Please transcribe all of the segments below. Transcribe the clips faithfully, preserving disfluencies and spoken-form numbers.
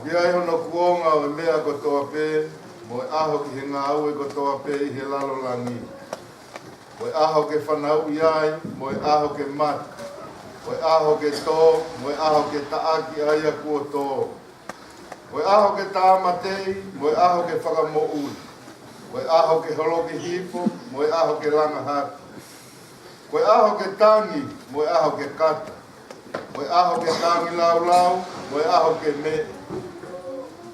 ʻI ai hono kuonga ʻo e meʻa kotoa pē, mo e ʻaho ki he ngāue kotoa pē ʻi he lalo langi. Ko e ʻaho ke fanauʻi ai, mo e ʻaho ke mate. Ko e ʻaho ke tō, mo e ʻaho ke taʻaki ʻa ia kuo tō. Ko e ʻaho ke tāmateʻi, mo e ʻaho ke fakamoʻui. Ko e ʻaho ke holoki hifo, mo e ʻaho ke langa hake. Ko e ʻaho ke tangi, mo e ʻaho ke kata. Ko e ʻaho ke tangi laulau, mo e ʻaho ke meʻe.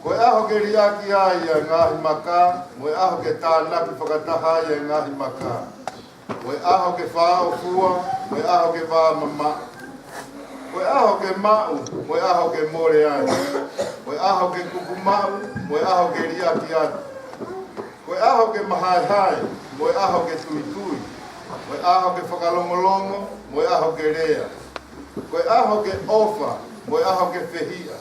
Ko e ʻaho ke liʻaki ai ʻa e ngaahi maka, mo e ʻaho ke tānaki fakataha ai ʻa e ngaahi maka. Ko e ʻaho ke fāʻofua, mo e ʻaho ke vāmamaʻo. Ko e ʻaho ke maʻu, mo e ʻaho ke mole ai. Ko e ʻaho ke kuku maʻu, mo e ʻaho ke liʻaki atu. Ko e ʻaho ke mahaehae, mo e ʻaho ke tuitui. Ko e ʻaho ke fakalongolongo, mo e ʻaho ke lea. Ko e ʻaho ke ʻofa, mo e ʻaho ke fehiʻa.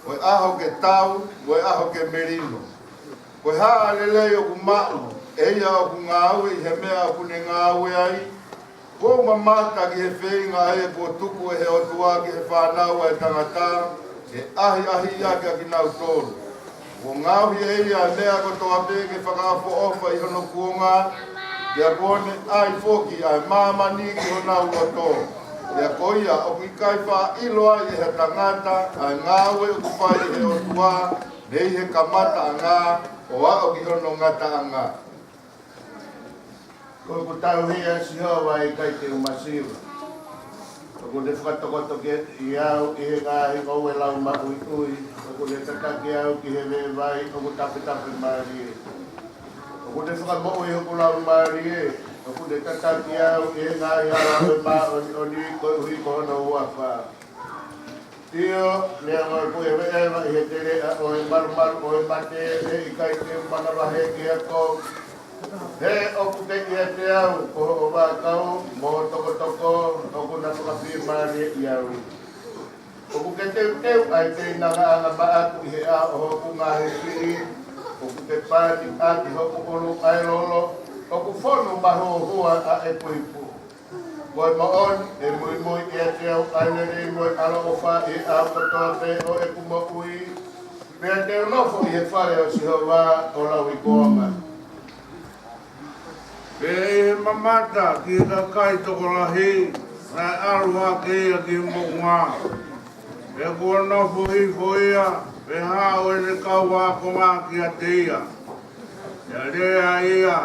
Ko e ʻaho ke tau, mo e ʻaho ke melino. Ko e hā ʻa e lelei ʻoku maʻu ʻe ia ʻoku ngāue ʻi he meʻa ʻoku ne ngāue ai? Kuo u mamata ki he feinga ʻa ia kuo tuku ʻe he ʻOtua ki he fānau ʻa e tangata, ke ʻahiʻahiʻi ʻaki ʻa kinautolu. Kuo ngaohi ʻe ia ʻa e meʻa kotoa pē ke fakaʻofoʻofa ʻi hono kuonga, pea kuo ne ʻai foki ʻa e māmani ki honau loto. Pea ko ia ʻoku ʻikai faʻa ʻilo ai ʻe ha tangata ʻa e ngāue ʻoku fai ʻe he ʻOtua, mei he kamataʻanga ʻo aʻu ki hono ngataʻanga. Ko ʻeku tauhi ʻa Sihova ʻe ʻikai te u masiva. ʻOku ne fakatokoto kiate au ʻi he ngaahi ʻoue laumaʻuiʻui. ʻOku ne tataki au ki he veʻe vai ʻoku tapetape mālie. ʻOku ne fakamoʻui hoku laumālie. ʻOku ne tataki au ʻi he ngaahi hala ʻo e māʻoniʻoni koeʻuhi ko hono huafa. ʻIo, neongo ʻeku ʻeveʻeva ʻi he teleʻa ʻo e malumalu ʻo e mate, ʻe ʻikai te u manavahē ki he ako. He ʻoku ke ʻiate au ko hoʻo vaʻakau mo hoʻo tokotoko, ʻoku na fakafiemālieʻi au. ʻOku ke teuteu ʻa e teinangaʻanga maʻaku ʻi he ʻao ʻo hoku ngaahi fili. ʻOku ke pani ʻaki hoku ʻulu ʻa e lolo, ʻoku fonu mahuohua ʻa ʻeku ipu. Ko e moʻoni, ʻe muimui ʻiate au ʻa e lelei mo e ʻaloʻofa ʻi he ʻaho kotoa pē ʻo ʻeku moʻui, pea te u nofo ʻi he fale ʻo Sihova ʻo lauikuonga. Pea ʻi he mamata ki he kakai tokolahi, naʻe ʻalu hake ia ki he moʻunga. Pea kuo nofo hifo ia, pea haʻu ʻene kau ākonga kiate ia. Pea lea ia,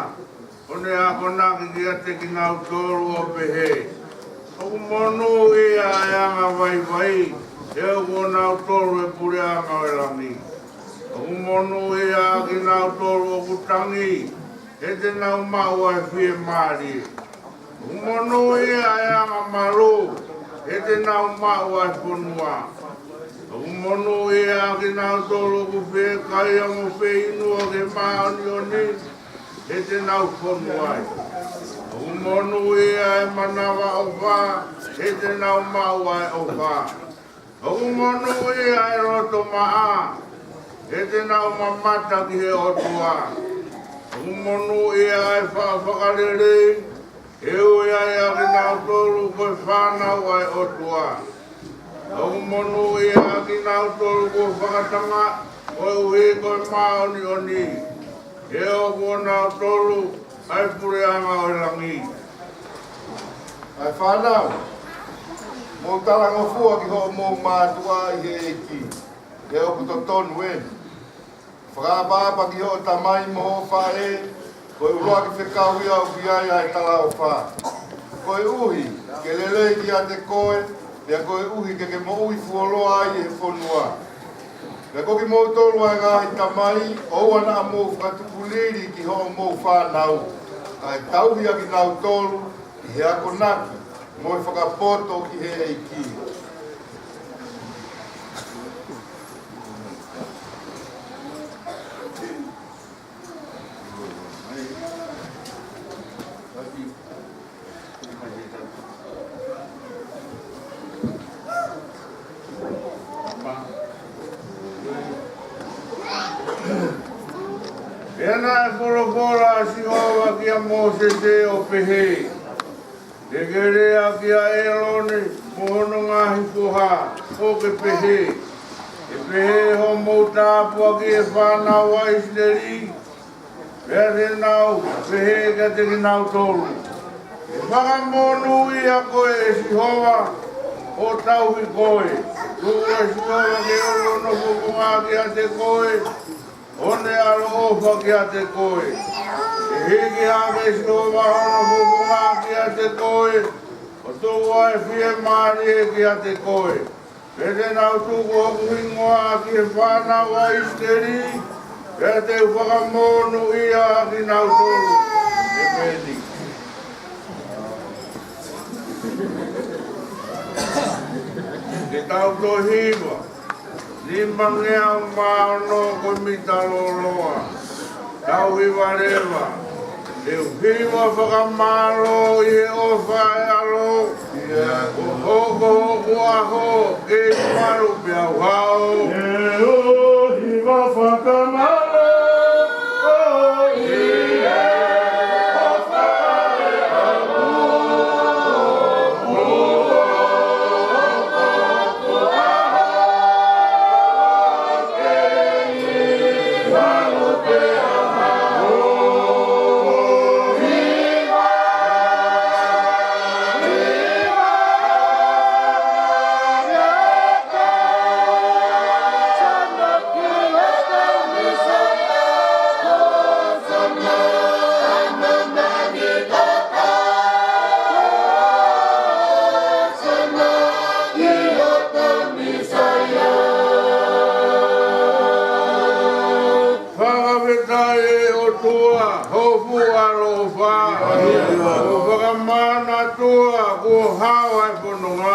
ʻo ne akonaki kiate kinautolu ʻo pehē, ʻOku monūʻia ʻa e anga vaivai, he ʻoku ʻonautolu ʻa e puleʻanga ʻo e langi. ʻOku monūʻia ʻa kinautolu ʻoku tangi, he te nau maʻu ʻa e fiemālie. ʻOku monūʻia ʻa e anga malū, he te nau maʻu ʻa e fonua. ʻOku monūʻia ʻa kinautolu ʻoku fiekaia mo fieinua ki he māʻoniʻoni, he te nau fonu ai. ʻOku monūʻia ʻa e manavaʻofa, he te nau maʻu ʻa e ʻofa. ʻOku monūʻia ʻa e loto maʻa, he te nau mamata ki he ʻOtua. ʻOku monūʻia ʻa e faʻa fakalelei, he ʻoku ʻi ai ʻa kinautolu ko e fānau ʻa e ʻOtua. ʻOku monūʻia ʻa kinautolu kuo fakatangaʻi koeʻuhi ko e māʻoniʻoni, he ʻoku ʻonautolu ʻa e puleʻanga ʻo e langi. ʻA e fānau, mou talangofua ki hoʻomou mātuʻa ʻi he ʻEiki, he ʻoku totonu eni. Fakaʻapaʻapa ki hoʻo tamai mo hoʻo faʻē, ko e ʻuluaki fekau ia ʻoku ʻi ai ʻa e talaʻofa. Koeʻuhi ke lelei kiate koe, pea koeʻuhi ke ke moʻui fuoloa ai ʻi he fonua. Pea ko kimoutolu ʻa e ngaahi tamai, ʻoua naʻa mou fakatukulili ki hoʻomou fānau, kae tauhi ʻa kinautolu ʻi he akonaki mo e fakapoto ki he ʻEiki. Pea naʻe folofola ʻa Sihova kia Mōsese ʻo pehē, Ke ke lea kia ʻĒlone mo hono ngaahi foha, ʻo ke pehē, Ke Pehē hoʻomou tāpuaki ʻa e fānau ʻa ʻIsileli, pea te nau pehē kiate kinautolu: ʻE fakamonūʻia koe ʻe Sihova, ʻo tauhi koe. Tuku ʻe Sihova ke ʻoʻona hono fofonga kiate koe, ʻo ne ʻaloʻofa kiate koe. ʻE hiki hake ʻe Sihova hono fofonga kiate koe, ʻo tuku ʻa e fiemālie kiate koe. Pea te nau tuku hoku hingoa ki he fānau ʻa ʻIsileli, pea te u fakamonūʻia kinautolu. ʻEmeni. Ke tau toe hiva. Nimangeau mā ono, ko e mita lōloa. Tau hiva leva. Te u hiva fakamālō ʻi he ʻofa ʻa e ʻAlo, ʻo hoko hoku ʻaho, kei malu pē au hao. Te u hiva fakamālō ʻi he ʻofa ʻa e ʻAlo, ʻo hoko hoku ʻaho, kei malu pē au hao. Fakafetaʻi ʻe ʻOtua, hoʻo fuʻu ʻaloʻofa. Kuo fakamanatua, kuo hao ʻa e fononga.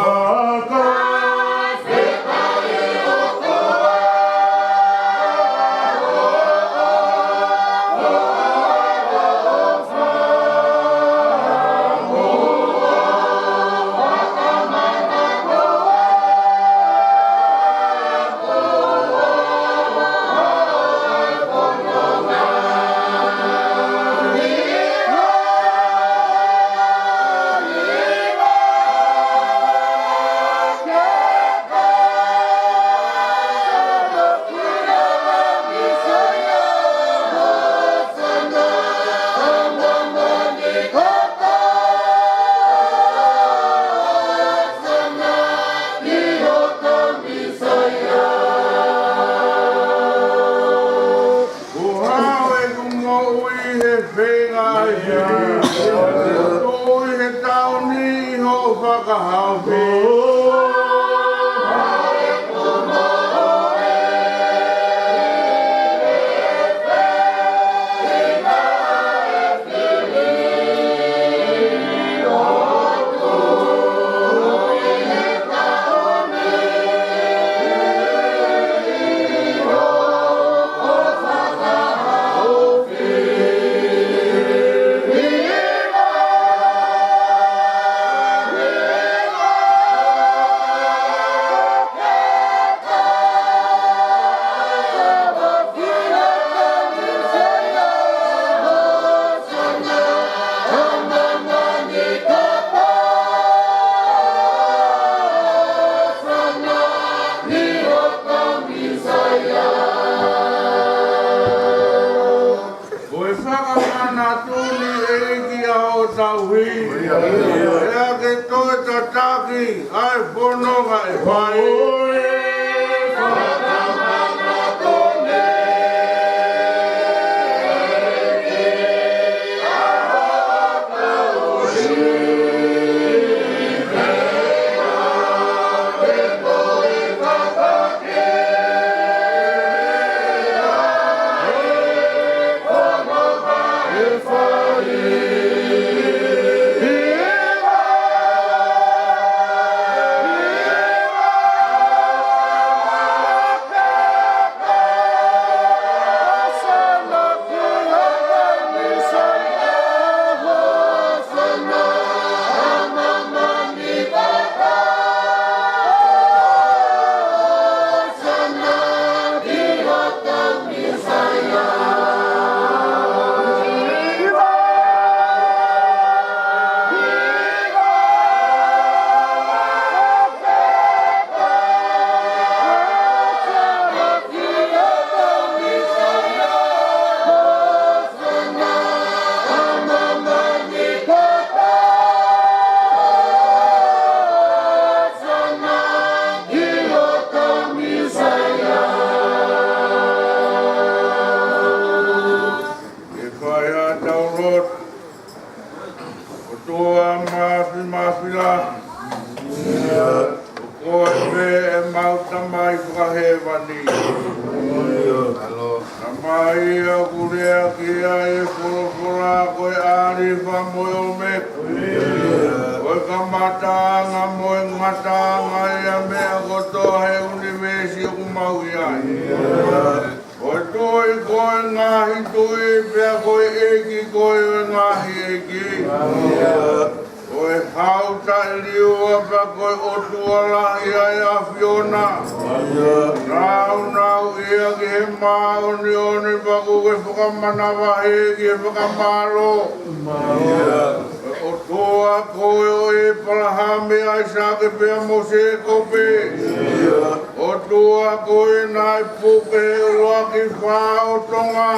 Kuo hao ʻeku moʻui he feinga ʻa e fili, tuʻu ʻi he taʻu ni ʻi hoʻo fakahaofi. Ko e fakamanatu ni, ʻEiki, ʻa hoʻo tauhi. Pea ke toe tataki ʻa e fononga ʻe fai. Naʻa mai ʻoku lea ki ai e folofola, ko e ʻAlifa mo e ʻOmeka, ko e kamataʻanga mo e ngataʻanga ʻo e meʻa kotoa he ʻunivēsi ʻoku mau ʻi ai. Ko e Tuʻi, ko e ngaahi tuʻi, pea ko e ʻEiki, ko e ngaahi ʻeiki. Ko e Hau taʻeliua, pea ko e ʻOtua lahi ʻa e ʻAfiona. Nāunauʻia ki he māʻoniʻoni, pea ʻoku ke fakamanavahē ki he fakamālō. Ko e ʻOtua koe ʻo ʻĒpalahame, ʻAisake pea mo Sēkope. ʻOtua koe naʻe puke ʻuluaki fā ʻo Tonga.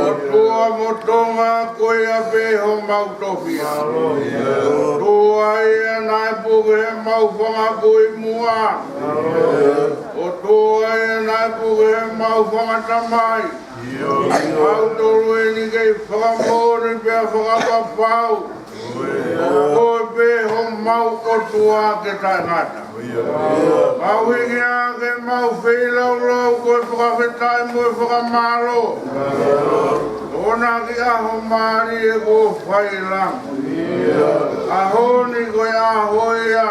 ʻOtua mo Tonga, ko ia pē homau tofiʻa. ʻOtua ia naʻe puke ʻemau fanga kui muʻa. ʻOtua ia naʻe puke ʻemau fanga tamai. Mautolu eni kei fakamoʻoni pea fakapapau, ko koe pē homau ʻOtua ke taʻengata. Mau hiki hake ʻemau feilaulau ko e fakafetaʻi mo e fakamālō. ʻOnaki ʻaho mālie kuo fai ʻi langi. ʻAho ni ko e ʻaho ia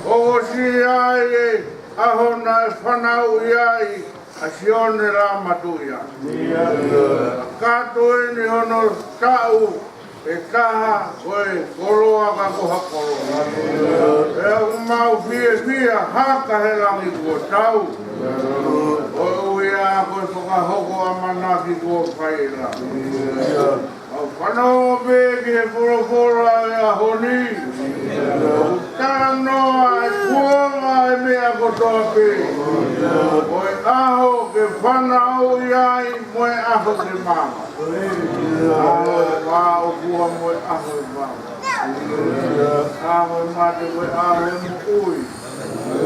ʻoku ʻosi ai e ʻaho naʻe fanauʻi ai ʻa Sione Lāmatuʻiano. Kakato eni hono taʻu ʻe taha ko e koloa ka ko ha koloa. Pea ʻoku mau fiefia hake he langi kuo tau. Koeʻuhi ko e fakahoko ʻamanaki kuo fai ʻi langi. Mau fanongo pē ki he folofola ʻo e ʻaho ni. ʻOku talanoa e kuonga ʻo e meʻa kotoa pē. Ko e ʻaho ke fanauʻi ai mo e ʻaho ke maama. ʻAho ʻe vāofi mo e ʻaho ʻe maama. ʻAho ʻe mate mo e ʻaho ʻe moʻui.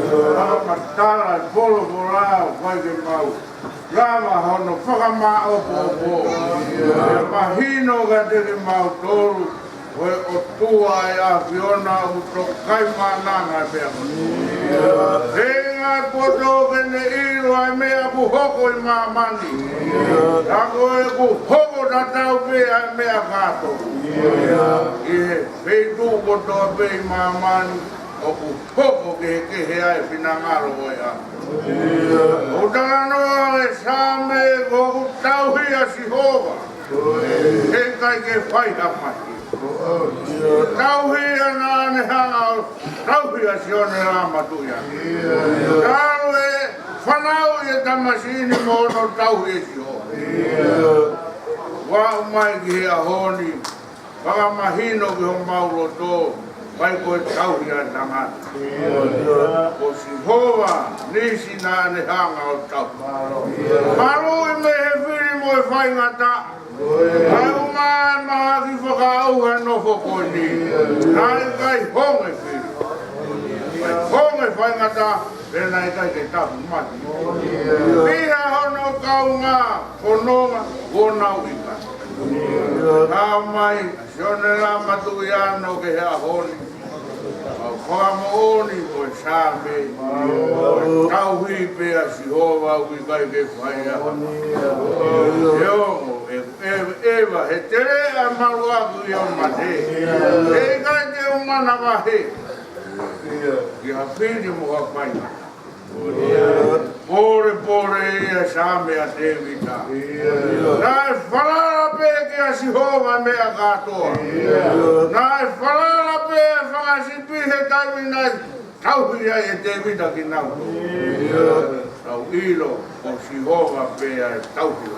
Fakamatala e folofola ʻoku fai ke mau lava hono fakamāʻopoʻopo. Pea mahino kiate kimautolu, ko e ʻOtua ʻa e ʻAfiona ʻoku tokaimaʻananga e meʻa kotoa. He ngaahi poto ke ne ʻilo ʻa e meʻa ʻoku hoko ʻi māmani. Ka ko e ʻoku hoko tatau pē ʻa e meʻa kātoa. ʻI he feituʻu kotoa pē ʻi māmani, ʻoku hoko kehekehe ai e finangalo ʻo e ʻAfiona. ʻOku talanoa e Saame ko ʻoku tauhi ʻa Sihova. Heʻikai ke fai ha mahino. Tauhi ʻa naʻa ne hanga ʻo tauhi ʻa Sione Lāmatuʻiano. Talu e fanauʻi e tamasiʻi ni mo hono tauhi ʻe Sihova. Ua mai ki he ʻaho ni, fakamahino ki homau loto, ʻikai ko e tauhi ʻa e tangata. Ko Sihova Nisi naʻa ne hanga ʻo tauhi. Maluʻi mei he fili mo e faingataʻa. Kae ʻumaʻā e mahaki fakaʻauha ʻo e nofo ko eni. Naʻe ʻikai honge fili. ʻIkai honge faingataʻa, pea naʻe ʻikai ke tapu mate. Pea hono kaungā fononga, ʻoku nau ʻikai. Tau mai Sione Lāmatuʻiano ki he ʻaho ni. Mau fakamoʻoni ko e Saame, ko e tauhi pē ʻa Sihova ʻoku ʻikai ke fai ha mahino. ʻE ongo, ʻe, ʻe, ʻeva, he teleʻa malu ʻaku ʻi hoʻo mate. Heʻikai te u manavahē ki ha fili mo ha faingataʻa. Pōlepole ia e Saame ʻa Tēvita. Naʻe falala pē kia Sihova e meʻa kātoa. Naʻe falala pē e fanga sipi he taimi naʻe tauhi ai ʻe Tēvita kinautolu. Tau ʻilo, ko Sihova pē ʻa e tauhi.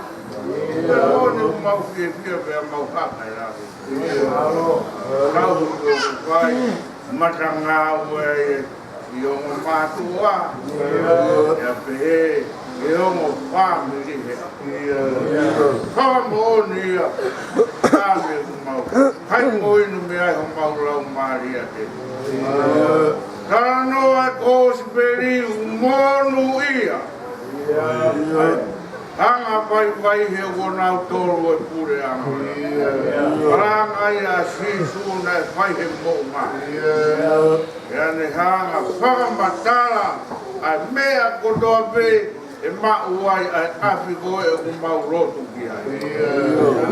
Ko eni ʻoku mau fiefia pea mau haka e lave. Tauhi ʻoku fai, matangāue ai e ʻi ongo mātuʻa, ʻa ia pehē ʻe ongo fāmili he ʻaho. Fakamoʻoni ia, Saame ʻoku mau kai mo inu mei ai homau laumālie ʻiate koe. Talanoa e Kosipeli ʻoku monūʻia. Hanga vaivai he ʻoku nau tolu e puleʻanga. Hanga ia ʻa Sīsū naʻe fai he moʻunga. Pea ne hanga fakamatala ʻa e meʻa kotoa pē ʻe maʻu ai ʻa e ʻapi ko ē ʻoku mau lotu ki ai.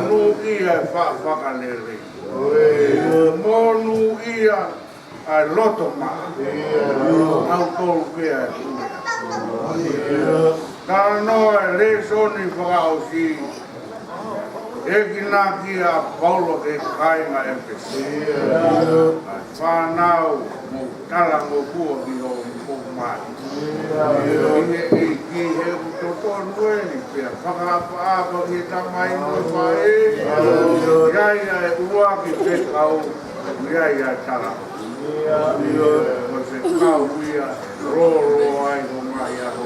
Monūʻia e faʻa fakalelei. Monūʻia ʻa e loto maʻa. Kau tolu pē ʻa e kuia. Talanoa e lēsoni fakaʻosi. ʻEkinaki ʻa Paula ki he kāinga ʻEfesō. ʻA e fānau, mou talangofua ki hoʻomou mali. ʻI he ʻEiki he ʻoku totonu eni, pea fakaʻapaʻapa ki he tamai mo e faʻē. ʻI ai ʻa e ʻuluaki fekau, ʻi ai ʻa e talangofua. Ko e fekau ia, lōloa ai ho ngaahi ʻaho.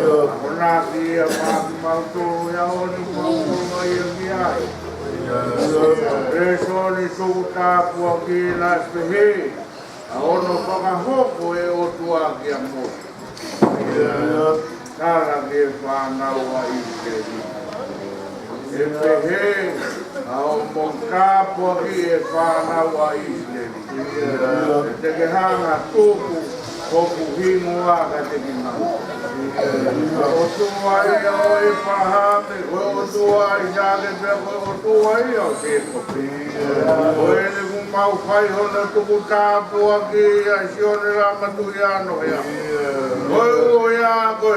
Akonaki ia maʻa kimautolu he ʻaho ni, mau lōloa ia ki ai. Lēsoni tuku tāpuaki naʻe pehē, ʻa hono fakahoko ʻe he ʻOtua kia Mōsese ʻa e tala ki he fānau ʻa ʻIsileli. ʻE pehē, ʻa hoʻomou tāpuakiʻi e fānau ʻa ʻIsileli, te ke hanga ʻo tuku hoku hingoa kiate kinautolu. Ko e ʻOtua ia ʻo ʻĒpalahame, ko e ʻOtua ʻo ʻAisake, pea ko e ʻOtua ia ʻo Sēkope. Ko eni kuo mau fai hono tuku tāpuaki ʻa Sione Lāmatuʻiano Hea. Ko e ʻuhinga ko e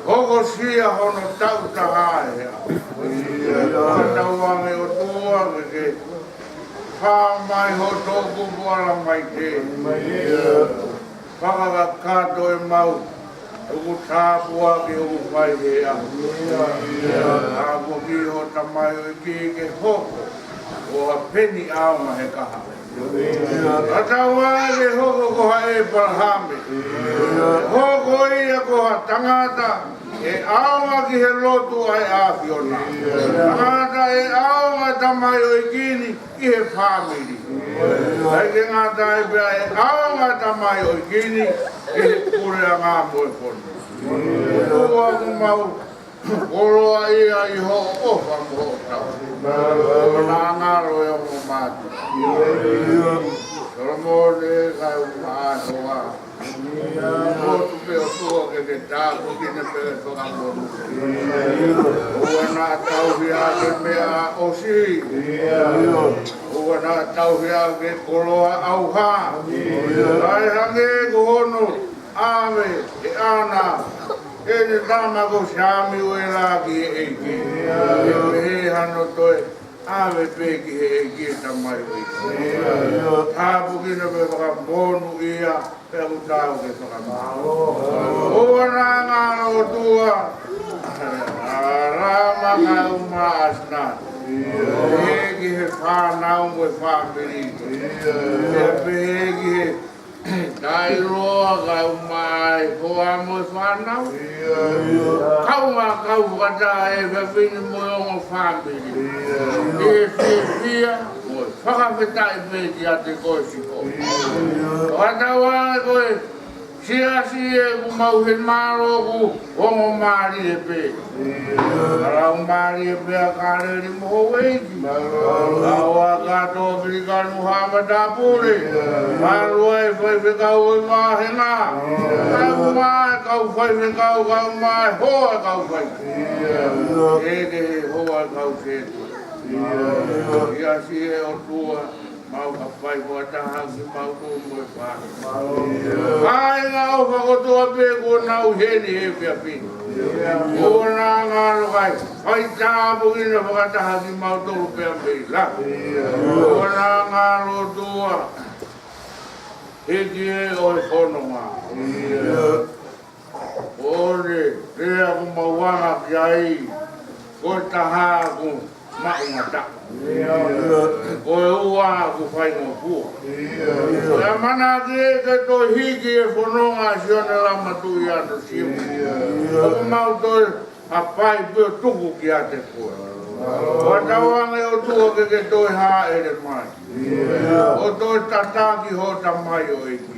hokosia hono taʻu taha ʻe hea. Fakatauange ʻOtua ke ke fai mai ho toʻukupu ʻa e ʻamanaki. Fakakakato ʻemau tuku tāpuaki ʻoku fai he ʻaho ni. Tāpuakiʻi ho tamaioʻeiki ke hoko ko ha peni ʻaonga he kahaʻu. Fakatauange ke hoko ko ha ʻĒpalahame. Hoko ia ko ha tangata ʻe ʻaonga ki he lotu ʻa e ʻAfiona. Tangata ʻe ʻaonga tamaioʻeiki ni ki he fāmili. ʻIkai ke ngata ai pea ʻe ʻaonga tamaioʻeiki ni ki he puleʻanga mo e fonua. ʻOtua, kuo mau koloaʻia ʻi hoʻo ʻofa mo hoʻo tauhi. Kuo na ngalo e ongo mātuʻa. Solomone kae ʻumaʻā e hoa. Lotu pē ʻOtua ke ke tāpuekina pea fakamonūʻia. ʻOua naʻa tauhi ʻa e meʻa ʻosi. ʻOua naʻa tauhi ʻa e koloa ʻauha. Kae hangē ko hono ʻave ʻe ʻAna ʻene tama ko Samiuela ki he ʻEiki. ʻE pehē hano toe ʻave pē ki he ʻEiki e tamaioʻeiki. Tāpuekina pea fakamonūʻia, pea ʻoku tau ke fakamālō. ʻOua naʻa ngalo ʻOtua ʻa Lama kae ʻumaʻā ʻAsinati. Pehē ki he fānau mo e fāmili. Pea pehē ki he taʻeʻiloa kae ʻumaʻā e hoa mo e fānau. Kaungā kau fakataha e fefine mo e ongo fāmili. ʻI he fiefia mo e fakafetaʻi pē kiate koe Sihova. Fakatauange ko e siasi ʻoku mau hinamālō ʻoku ongo mālie pē. Ka lau mālie pē ʻa Kaleli mo houʻeiki. Lau ʻa kātoa Pilikanu Haʻa Matāpule. Mālō e faifekau ʻo e vāhenga. Kae ʻumaʻā e kau faifekau, kae ʻumaʻā e hoa e kau faifekau. Ke ke he hoa e kau sētuata. Siasi ʻe ʻOtua, mau ka fai fakataha kimautolu mo e fānau. Kāinga ʻofa kotoa pē kuo nau ʻi heni he efiafi ni. ʻOua naʻa ngalo kae fai tāpuekina fakataha kimautolu pea mei langi. ʻOua naʻa ngalo ʻOtua hiki ē ʻo e fononga. Ko e lea ʻoku mau anga ki ai, ko e taha ʻoku maʻungataʻa. Ko e ua ʻoku faingofua. Ko e ʻamanaki ke toe hiki e fononga ʻa Sione Lāmatuʻiano Simu. ʻOku mau toe ʻapaʻapa pē ʻo tuku kiate koe. Fakatauange ʻOtua ke ke toe hāʻele mai ʻo toe tataki ho tamaioʻeiki.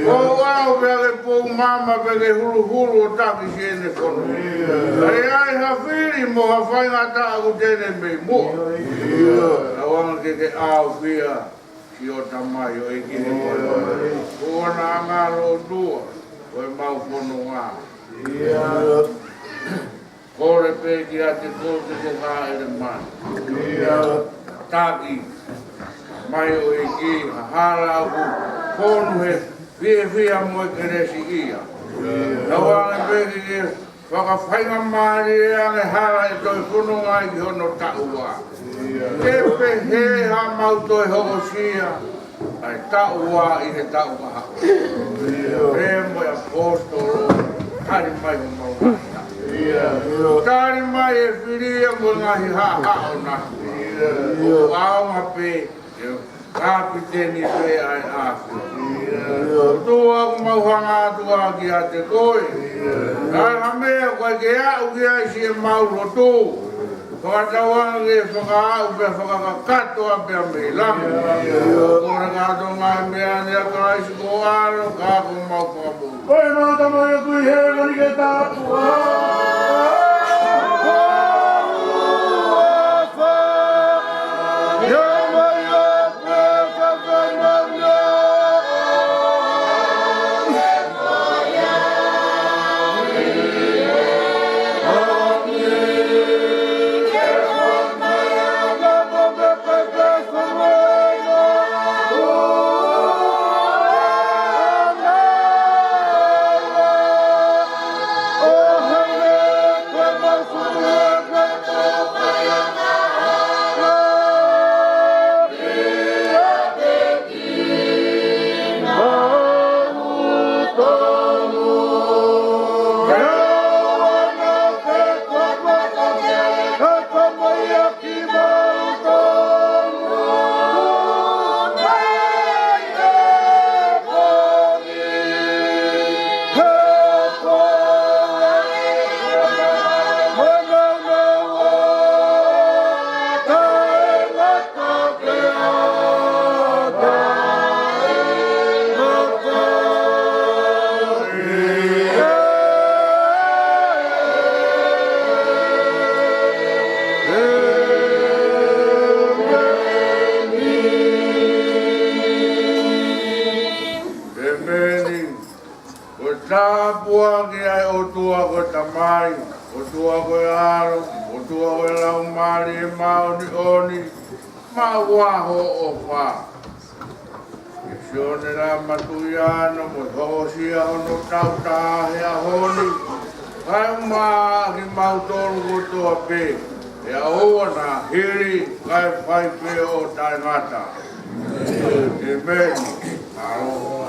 Ko au pea ke pou mama pea ke huluhulu ʻo taki siʻene fononga. ʻE ʻi ai ha fili mo ha faingataʻa ʻoku te ne mei muʻa. Fakatauange ke ke ʻaofia siʻo tamaioʻeiki he fononga. ʻOua naʻa ngalo ʻOtua, ko ʻemau fononga. Kole pē kiate koe ke ke hāʻele mai. Taki mai ʻo e ʻEiki ha hala ʻoku fonu he fiefia mo e kelesiʻia. Tauange pē ke ke fakafaingamālie ange hala ʻe toe fononga ai ki hono taʻu ua. Ke pehē haʻamau toe hokosia ʻa e taʻu ua ʻi he taʻu kahaʻu. Pea mo e ʻaposetolo, tali mai homau ngaahi taʻu. Tali mai e fili ia mo e ngaahi haʻahaʻa ʻona. ʻO ʻaonga pē ke kapiteni pē ʻa e ʻAfio. ʻOtua, ʻoku mau hanga atu ā kiate koe. Ka ʻi ai ha meʻa ʻoku ʻikai ke aʻu ki ai siʻemau lotu, fakatauange ke fakaaʻu pea fakakakato ā pea mei langi. Kole kātoa ngaahi meʻa ni ʻia Kalaisi ko ho ʻAlo, ka ko homau Fakamoʻui. Ko e mau Tamai ʻoku ʻi hēvani, ke tapuhā ho huafa. ʻEmeni. Ko e tāpuaki ʻa e ʻOtua ko e Tamai, ʻOtua ko e ʻAlo, ʻOtua ko e Laumālie Māʻoniʻoni, maʻu ā hoʻo ʻofa. ʻE Sione Lama Tuiano mo e hokosia hono taʻu taha he ʻaho ni, kae ʻumaʻā kimautolu kotoa pē, ʻi he ʻaho na hili, kae fai pē ʻo taʻengata. ʻEmeni. Mālō.